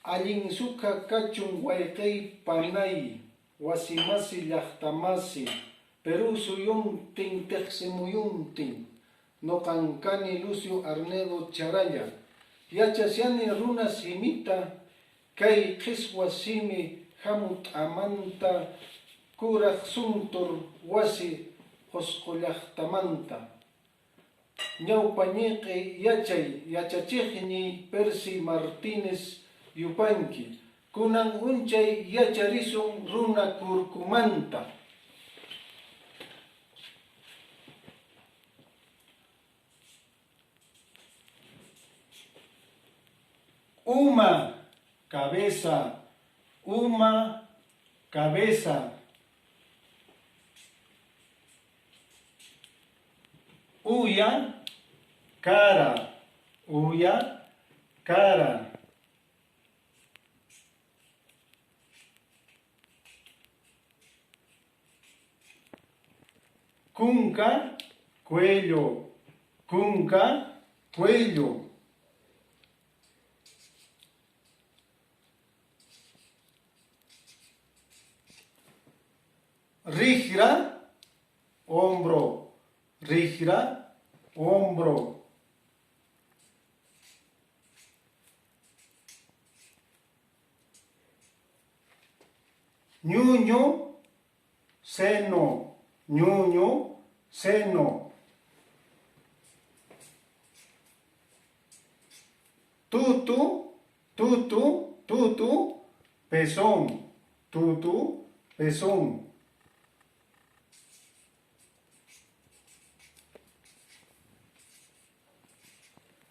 Allin sukha kachun wayqiy panay, wasimasi llaqtamasi, Perú suyuntin tiqsimuyuntin. Nuqan kani Lucio Arnedo Charalla. Yachashani runa simita, kay qhiswa simi hamut'amanta kuraq suntur wasi Qusqu llaqtamanta. Ñawpa ñiqi yachay yachachiqñiy Percy Martínez yupanki, kunan unchay yacharisun runa kurkumanta. Uma, cabeza, uma, cabeza. Uya, cara, uya, cara. Kunka, cuello, kunka, cuello. Riqra, hombro, riqra, hombro. Ñuñu, seno, ñuñu, seno. Tutu, tutu, tutu, pezón, tutu, pezón.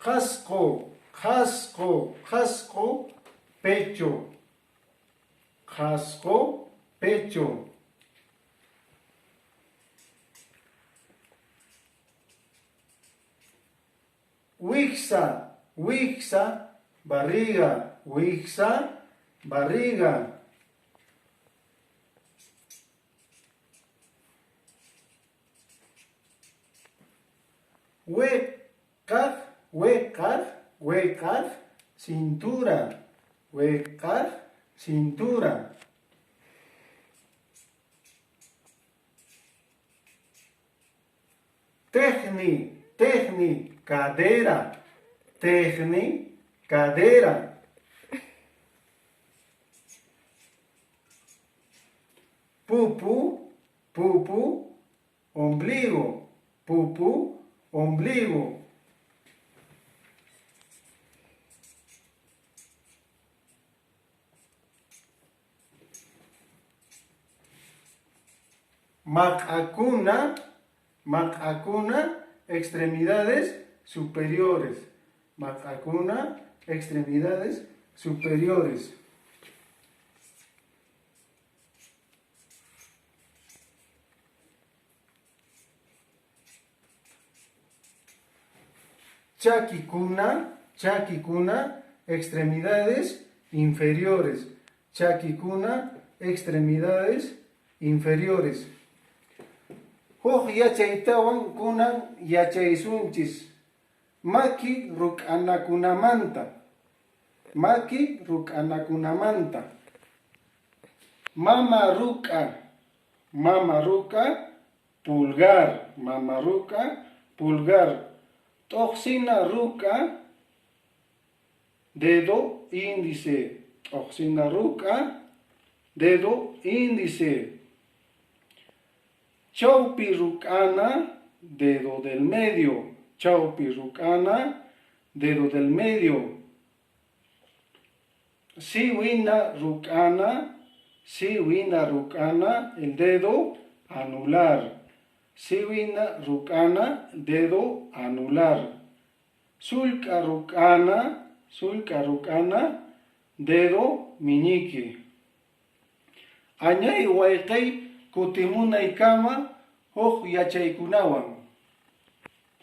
Qhasqo, qhasqo, qhasqo, pecho, qhasqo, pecho. Wiksa, wiksa, barriga, wiksa, barriga. Weqaq, weqaq, weqaq, cintura, weqaq, cintura. Teqni, teqni, cadera, teqni, cadera. Pupu, pupu, ombligo, pupu, ombligo. Maq'akuna, maq'akuna, extremidades superiores. Maq'akuna, extremidades superiores. Chakikuna, chakikuna, extremidades inferiores. Chakikuna, extremidades inferiores. Huk yachaytawan kunan yachaysunchis maki ruk'anakunamanta. Maki ruk'anakunamanta. Mama ruk'a, mama ruk'a, pulgar, mama ruk'a, pulgar. T'uqsina ruk'a, dedo índice. T'uqsina ruk'a, dedo índice. Chawpi ruk'ana, dedo del medio. Chawpi ruk'ana, dedo del medio. Siwina ruk'ana, siwina ruk'ana, el dedo anular. Siwina ruk'ana, dedo anular. Sullk'a ruk'ana, sullk'a ruk'ana, dedo meñique. Añay wayqiy kutimunaykama huk yachaykunawan.